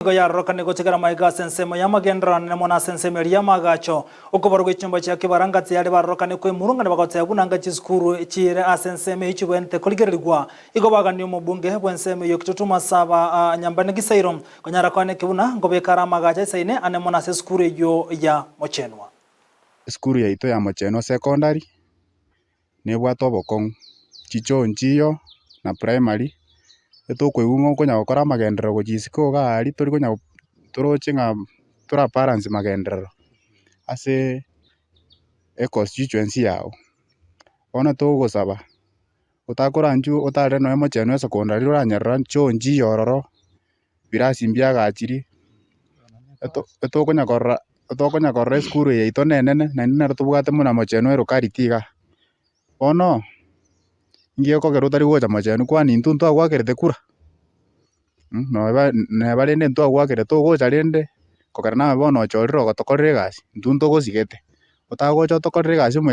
Nigo yarorokane gochegera magega ase ensemo y'amagenderero anene mono ase ensemo eria y'amaagacho. Okobarwa gwe chinyomba chia kibaranga tiyare barorokane kwemurungania bagoteba buna anga chisukuru chire ase ensemo eyio chibwenerete korigererigwa. Igo bagania omobunge bw'ensemo eyio Kitutu Masaba Nyambane Gisairo konyara koaneki buna nkobeka are amaagacho aisaine ane mono ase esukuru eyio ya Mochenwa. Esukuru yaito ya Mochenwa Secondary nebwate obokong'u, chichoo nchiyo na primary, etokoigwa ng'a okonya gokora amagenderero gochia isiko iga aria tori konya toroche ng'a tora balance magenderero ase econstituency yago. Bono togosaba, otakoranchwe otarere nonye mochenu esecondary oranyerora choo nchiyo ororo. Birasi mbiagachiri, eto etokonya korora etokonya korora esukuru eye yaito nenene naende nero tobwate buna mochenu elocality igaa. Bono, inki gekogera otari gocha mochenu kwani intwe ntwagwakerete kura? Noba neba rende ntwagwakerete togocha rende, kogera naye bono ochorire ogotokorera egasi, intwe ntogosigete, otagocha otokorere egasi omoisia.